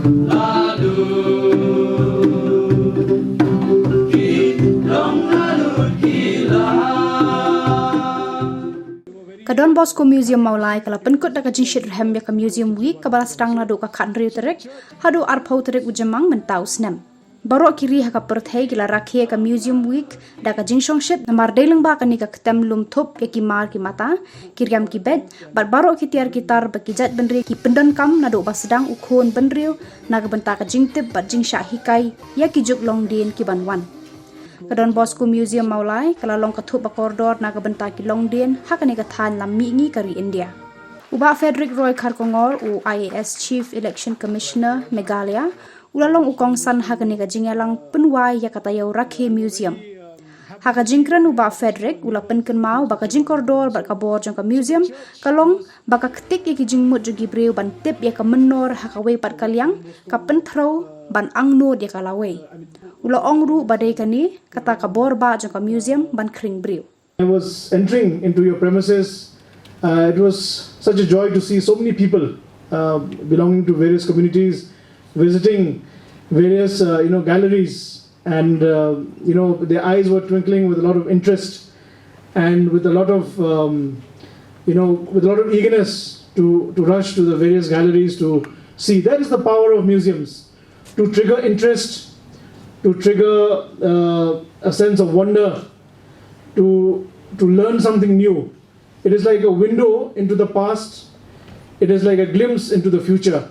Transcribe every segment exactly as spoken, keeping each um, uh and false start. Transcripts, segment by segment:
Ka Don Bosco Museum Mawlai ka la pynkut da ka jingshitrhem ïa ka Museum Week kaba la sdang naduh ka khathynriew tarik haduh arphew tarik u Jymmang mynta u snem. Baroh ki ri ha ka pyrthei ki la rakhe ïa ka Museum Week da ka jingshongshit namar dei lyngba kane ka ktem lum thup ïa ki mar ki mata, ki riam ki beit, bad baroh ki tiar ki tar ba ki jait bynriew ki pyndonkam naduh ba sdang u khun bynriew na ka bynta ka jingtip bad jingshah hikai ïa ki juk longdien ki ban wan. Ka Don Bosco Museum Mawlai ka la long ka thup ba kordor na ka bynta ki longdien ha kane ka thaiñ lam mihngi ka ri India. U Bah Frederick Roy Kharkongor, u I A S Chief Election Commissioner Meghalaya, u la long u kongsan ha kane ka jingïalang pynwai ïa ka Taïew Rakhe Museum. Ha ka jingkren u Bah Frederick u la pynkynmaw ba ka jingkordor bad ka bor jong ka museum ka long ba ka ktik ïa ki jingmut jong ki briew ban tip ïa ka mynnor ha kawei pat ka liang, ka pynthrew ban angnud ïa ka lawei. U la ong ruh ba dei kane kata ka bor ba jong ka museum ban khring briew. I was entering into your premises. Uh, it was such a joy to see so many people uh, belonging to various communities visiting various uh, you know galleries, and uh, you know their eyes were twinkling with a lot of interest and with a lot of um, you know with a lot of eagerness to to rush to the various galleries to see. That is the power of museums, to trigger interest, to trigger uh, a sense of wonder, to to learn something new. It is like a window into the past. It is like a glimpse into the future.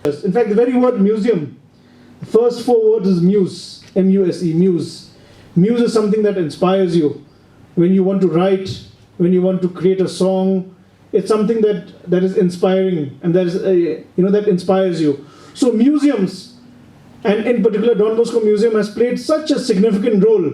In fact, the very word museum, the first four words is muse, M U S E, muse. Muse is something that inspires you. When you want to write, when you want to create a song, it's something that, that is inspiring and that is, uh, you know, that inspires you. So museums, and in particular Don Bosco Museum, has played such a significant role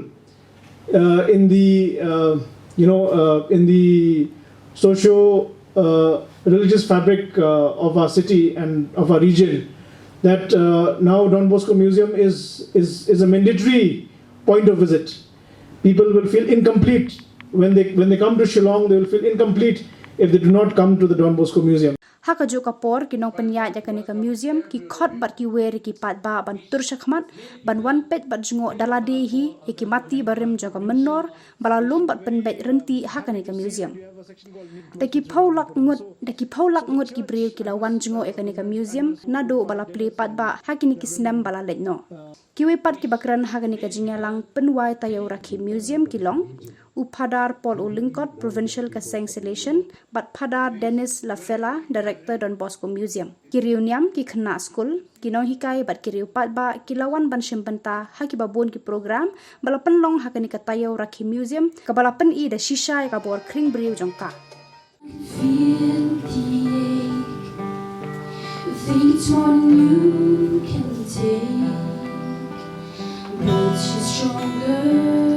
uh, in the uh, you know uh, in the socio uh, religious fabric uh, of our city and of our region, that uh, now Don Bosco Museum is is is a mandatory point of visit. People will feel incomplete when they when they come to Shillong. They will feel incomplete if they do not come to the Don Bosco Museum. Ha kajuh ka por ki nongpynïaid ïa kane ka museum ki khot bad ki wer ïa ki paidbah ban tur shakhmat ban wan peit bad jngoh da lade hi ïa ki mati barim jong ka mynnor ba la lum bad pynbeit rynti ha kane ka museum. Da ki phew lak ngut da ki phew lak ngut ki briew ki la wan jngoh ïa kane ka museum naduh ba la plie paidbah ha kine ki snem ba la leit noh. Kiwei pat kiba kren ha kane ka jingïalang pynwai Taïew Rakhe Museum ki long u Phadar Paul U Lyngkot, Provincial ka Seng Salesian, bad Phadar Dennis Lafela, Director Don Bosco Museum. Ki riewniam, ki khynnah skul, ki nonghikai bad ki riew paidbah ki la wan ban shim bynta ha kiba bun ki program ba la pynlong ha kane ka Taïew Rakhe Museum kaba la pyni da shisha ïa ka bor khring briew jong ka. Feel the ache. Think it's one you can take. But she's stronger.